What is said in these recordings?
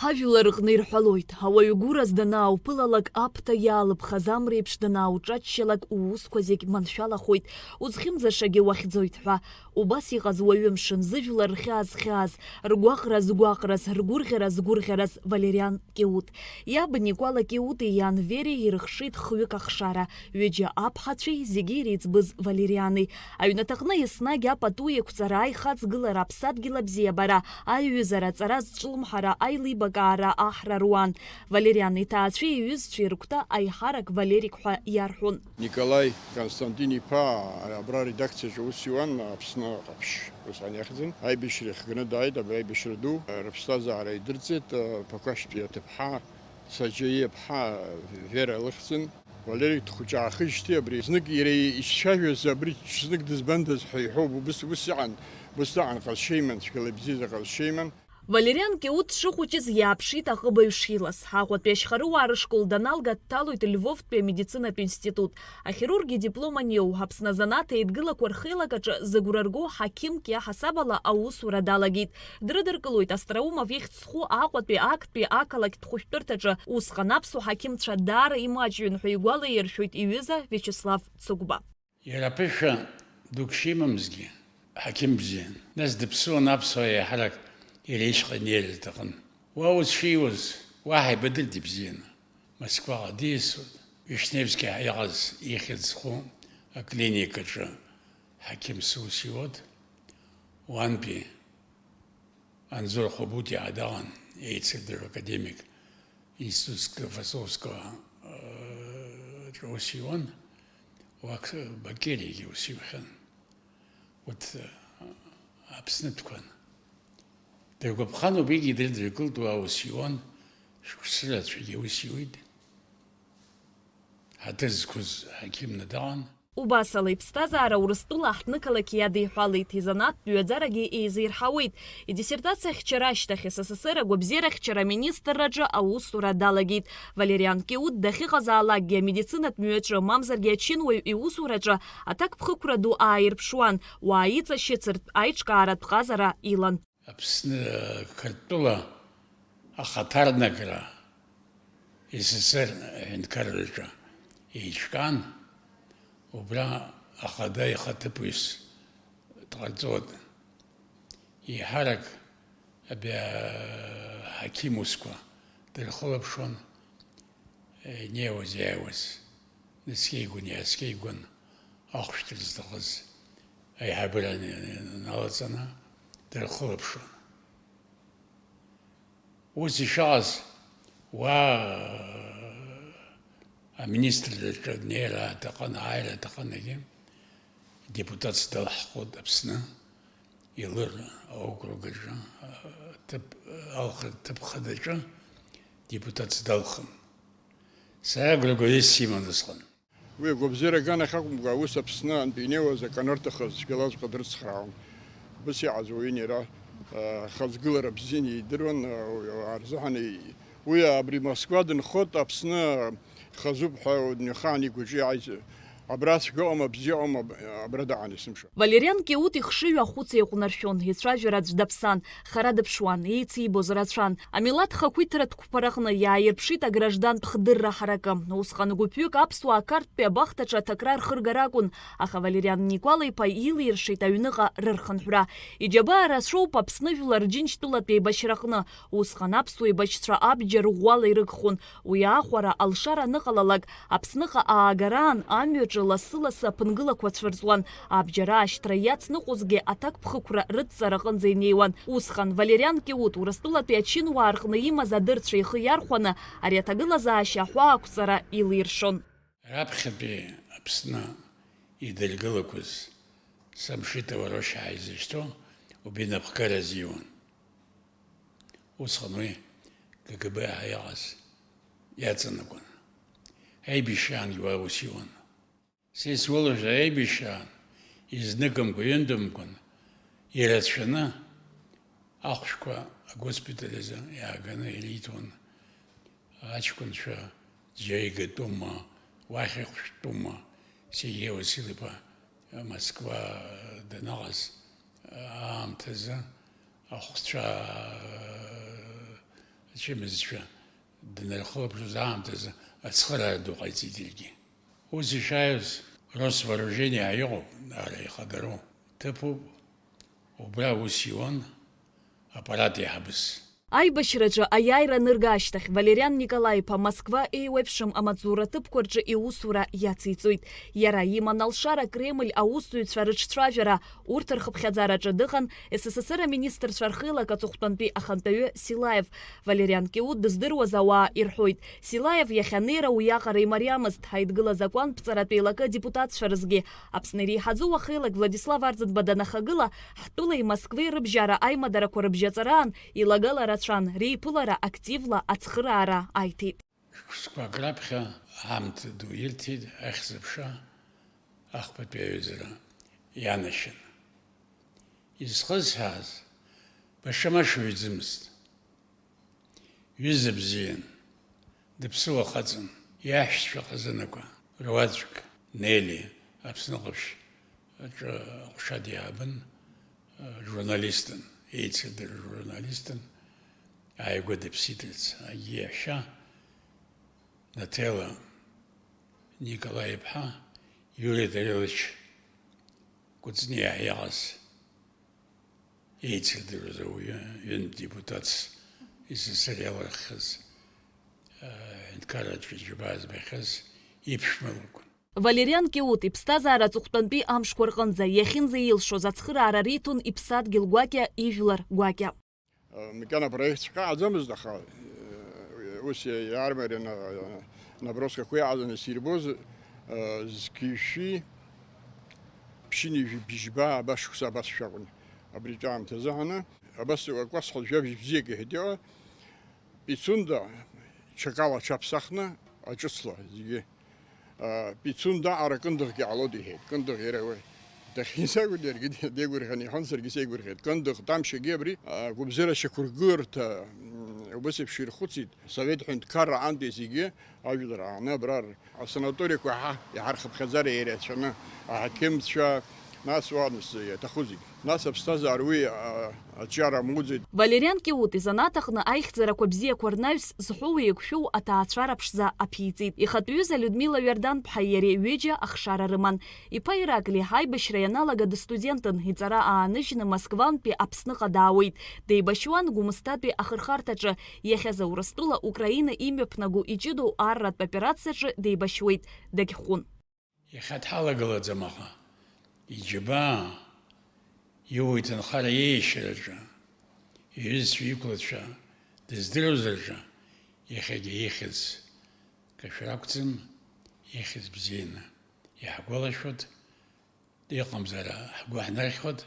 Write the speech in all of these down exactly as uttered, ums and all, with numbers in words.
Ҳажәлар рҟны ирҳәалоит, ауаҩ гәыраз данаауԥылалак, аԥҭа иаалыԥхаз амреиԥш данаауҿаччалак, уусқәа зегь маншәалахоит, узхьымӡашагьы уахьӡоит ҳәа. Убас иҟаз уаҩы мшын зыжәлар рхьаа зхьааз, ргәаҟра згәаҟраз, ргәырӷьара згәырӷьараз Валериан Киут. Иаб Никәала Киути иан Вереи ирыхшеит хҩык ахшара, ҩыџьа аԥҳацәеи зегьы иреиҵбыз Валериани. Аҩнаҭаҟны еснагь апату еиқәҵара, аихаҵгылара, аԥсадгьыл абзиабара, аиҩызара, аҵара зҿлымҳара, аилибакаара аҳра руан. Валериан иҭаацәеи иҩызцәеи рыгәҭа аиҳарак Валерик ҳәа иарҳәон. Николаи Константин-иԥа абра аредакциаҿы аус иуан, Аԥсны Ҟаԥшь усҟан иахьӡын. Аибашьра ихганы дааит, абри аибашьра ду, рыԥсҭазаара идырҵеит, Ԥақәашьтәи аҭыԥҳа, Саџьаиа-ԥҳа Вера лыхьӡын. Валери дхәыҷаахижьҭеи абри знык иара ицәажәоз, абри ҽазнык дызбандаз ҳәа иҳәоуп, убыс, убыс иҟан, убыс дыҟан, ҟазшьа иман, цәгьала ибзиаз аҟазшьа иман. Валериан Киут дшыхәыҷыз иааԥшит аҟыбаҩ шилаз. Аҟәатәи ашьхарыуаа рышкол даналга, дҭалоит Львовтәи амедицинатә институт. Ахирург идиплом аниоу, Аԥсны азанааҭ еидгылақәа рхеилак аҿы зыгәра ргоу ҳақьымк иаҳасабала аусура далагеит. Дрыдыркылоит Остроумов ихьӡ зху Аҟәатәи актәи ақалақьтә хәышәтәырҭаҿы. Усҟан аԥсуа ҳақьымцәа даара имаҷҩын ҳәа игәалаиршәоит иҩыза Виачеслав Цыгәба. Иара ԥышәа дук шимамзгьы, ҳақьым бзиан. Нас дыԥсуан аԥсуаа еиҳарак иара ишҟа инеир рҭахын. Уа ус шиуаз, уаҳа ибадырт ибзианы. Москваҟа диасуан. Вишневски ҳәа иҟаз ихьӡ зху аклиникаҿы ҳақьым сус иуан. Уантәи Анзор Хәабутиаа даҟан, еицырдыруа академик, институт склифосовского, э, ҿы ус иуан, уак Бакериагьы ус иухьан. Урҭ, э, Аԥснытәқәан. Дыргәаԥхан убригьы дрыдыркылт, уа ус иуан, шықәсырацәагьы ус иуит. Ҳаҭыр зқәыз ҳақьымны даҟан. Убасала иԥсҭазаара Урыстәыла аҳҭнықалақь иадиҳәалеит, изанааҭтә ҩаӡарагьы еизирҳауеит. Идиссертациа ахьчара ашьҭахь С С С Р агәабзиарахьчара аминистрраҿы аусура далагеит. Валериан Киут дахьыҟазаалакгьы амедицинатә мҩаҿы, мамзаргьы ачынуаҩ иусураҿы аҭакԥхықәра ду ааирԥшуан, уаа иҵашьыцыртә аиҿкааратә ҟазара илан. Аԥсны, Қырҭтәыла ахаҭарнакра С С С Р аҳәынҭқарраҿы еиҿкаан, убра ахада ихаҭыԥуаҩс дҟарҵон. Еиҳарак абри аҳақьым усқәа дырхылаԥшуан, инеиуаз-иааиуаз, наскьеигон, иааскьеигон, ахәшә дырзҭахыз аиҳабыра налаҵаны дырхылаԥшуан. Ус ишыҟаз, уа аминистрраҿы днеира аҭахын, ааира аҭахын, егьи депутатс далҳхуеит Аԥсны, Елыр аокруг аҿы, ҭыԥ, алхра ҭыԥ хадаҿы депутатс далхын. Сара агәрагәаҩыс симан усҟан. Уи агәабзиара аганахь акәымкәа, аус Аԥсны антәи инеиуаз акы анырҭахыз цәгьалаҵәҟьа дрыцхраауан. Убыс иҟаз уаҩын иара, а, ахаҵгылара бзианы идыруан, а, уаа рзыҳәан и-, уи абри Москва дынхоит, Аԥсны хазуп ҳәа днеихаан игәаҿы иааиз, абра цәгьа ыҟам, абзиа ыҟам, аб-, абра даҟан есымша. Валериан Киут ихшыҩ ахәыц еиҟәнаршәон, ицәажәара аӡә даԥсан. Хара дыԥшуан, еицибоз рацәан. Амилаҭ хақәиҭратә қәԥараҟны иааирԥшит аграждантә хдырра ҳаракы. Усҟан гәыԥҩык аԥсуаа Қарҭтәи абахҭаҿы аҭакра рхыргар акәын, аха Валериан Никәала-иԥа илиршеит аҩныҟа рырхынҳәра. Иџьабаа рацәоуп Аԥсны жәлар Џьынџьтәылатә еибашьраҟны. Усҟан аԥсуа еибашьцәа абџьар ӷәӷәала ирыгхон. Уи аахәара алшара аныҟалалак, Аԥсныҟа аагараан амҩаҿы лассы-лассы аԥынгылақәа цәырҵуан, абџьар аашьҭра иацныҟәозгьы аҭакԥхықәра рыдҵараҟынӡа инеиуан. Усҟан Валериан Киут Урыстәылатәи ачынуаа рҟны имаз адырцәа ихы иархәаны, ари аҭагылазаашьа аҳәаақәҵара илиршон. Раԥхьатәи Аԥсны идыргылақәаз Самшитова Рушьа ҳәа изышьҭоу убри инапхгара азиуан. Усҟан уи К Г Б ҳәа иҟаз иаҵанакуан. Аибашьраангьы уа ус иуан. Са исгәалашәоит, аибашьраан изныкымкәа, ҩынтәымкәан ирацәаны ахәшәқәа агоспиталь азы иааганы ириҭон. Аҷкәынцәа џьара игатәума, уахь ихәшәтәума, Сергеи Васил-иԥа Москва даныҟаз аамҭазы ахәцәа, Чымазцәа днархылаԥшыз аамҭазы ацхыраара ду ҟаиҵеит иаргьы. Ус ишааиз, Росвооружение ҳәа иҟоуп, ара ихадароу ҭыԥуп, убра аус иуан аппарат еиҳабыс. Аибашьраҿы аиааира анырга ашьҭахь, Валериан Николаи-иԥа Москва еиуеиԥшым амаҵзура ҭыԥқәа рҿы иусура иациҵоит. Иара иман алшара Кремль аусзуҩцәа рыҿцәажәара, урҭ рхыԥхьаӡараҿы дыҟан С С С Р аминистрцәа рхеилак аҵыхәтәантәи ахантәаҩы Силаев. Валериан Киут дыздыруаз ауаа ирҳәоит, Силаев иахьанеира уиаҟара имариамызт, ҳаидгыла закәанԥҵаратә еилакы адепутатцәа рзгьы. Аԥсны иреиҳаӡоу ахеилак Владислав Арӡынба данахагыла, ҳтәылеи Москвеи рыбжьара аимадарақәа рыбжьаҵараан илагала рацәан, реиԥылара активла ацхыраара аиҭеит. Шықәсқәак раԥхьа аамҭа ду ирҭеит, ахьӡ-аԥша ахԥатәи аҩаӡара ианашьан. Изхысҳәааз, баша-маша уаҩӡамызт. Ҩыза бзиан, дыԥсыуа хаҵан, иаҳәшьцәа хазынақәа руаӡәк, Нели, Аԥсны ҟаԥшь аҿы аҟәша диаабын, журналистын, еицырдыруа журналистын, ааигәа дыԥсит, рыц-, иаҳәшьа Наҭела Николаи-иԥҳа Иури Дарелич Кәыҵниа иаҟаз еицырдыруаз ауаҩы, ҩынтә депутатс СССР иалырххьаз, аҳәынҭқарратә џьабаа збахьаз иԥшәма лакәын. Валериан Киут иԥсҭазаара аҵыхәтәантәи амшқәа рҟынӡа иахьынӡаилшоз ацхыраара риҭон иԥсадгьыл гәакьа, ижәлар гәакьа. Макьана апроектҵәҟьа аӡамызт, аха, э, ус иаармарианы, э, наброскақәа иаҟаҵаны сирбоз, э, зқьи жәшәи ԥшьынҩажәи бжьба абас шықәса абас шәакәын. Абри аамҭазы ҳаны, абас акәасқьа жәабжь бзиак иҳәеит иҟа, Пицунда ҽакала аҽаԥсахны аҿыцла зегьы. А, Пицунда аҟара Кындыӷгьы ҟалоит иҳәеит. Кындыӷ иара уи дахьиз акәын, иаргьы деигәырӷьан иҳәон, саргьы сеигәырӷьеит. Кындыӷ, Тамшьагьы абри, а, гәыбзиара шьақәыргыларҭа, м, убас еиԥш ирхәыцит. Совет ҳәынҭқарра аҟынтәи зегьы ажәлар ааны абра асанаториақәа ҳа-, иҳархыԥхьаӡара иреицәаны, аҳақьымцәа, нас уа, нас иаҭаху зегьы. Нас аԥсҭазаара уи, а, аҿиара амуӡеит. Валериан Киут изанааҭ аҟны аихьӡарақәа бзиақәа рнаҩс зҳәоу еиқәшәоу аҭаацәара ԥшӡа аԥиҵеит. Ихатә ҩыза Людмила Ҩардан-ԥҳаи иареи ҩыџьа ахшара рыман. Иԥа Ираклиа аибашьра ианалага дыстудентын, иҵара ааныжьны Москвантәи Аԥсныҟа даауеит. Деибашьуан Гәымсҭатәи ахырхарҭаҿы, иахьазы Урыстәыла Украина имҩаԥнаго иҷыдоу арратә операциаҿы деибашьуеит, дагьхәын. Иахьа дҳалагылаӡам, аха иџьабаа, иуа иҭынхара иеиашьараҿы, иҩызцәа иқәлацәа дыздыруазаргьы, иахьагьы ихьӡ кашәар акәӡам, ихьӡ бзианы иаҳгәалашәоит, иҟамзар ҳгәы ҳнархьуеит.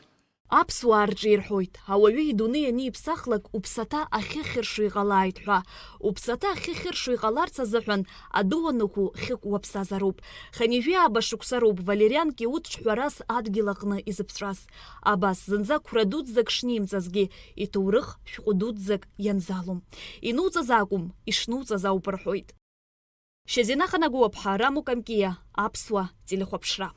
Аԥсуаа рҿы ирҳәоит, ауаҩы идунеи аниԥсахлак уԥсаҭа ахьы хьыршо иҟалааит ҳәа. Уԥсаҭа ахьы хьыршо иҟаларц азыҳәан, адәы уанықәу хьык уаԥсазароуп. Хынҩажәи ааба шықәса роуп Валериан Киут ҿҳәарас адгьыл аҟны изыԥҵәаз. Абас, зынӡа қәра дуӡӡак шнимҵазгьы, иҭоурых шәҟәы дуӡӡак ианзалом. Инуҵаз акәым, ишнуҵаз ауп рҳәоит. Шьазина Ханагәыуаԥҳа, Рамо Камкиа, Аԥсуа телехәаԥшра.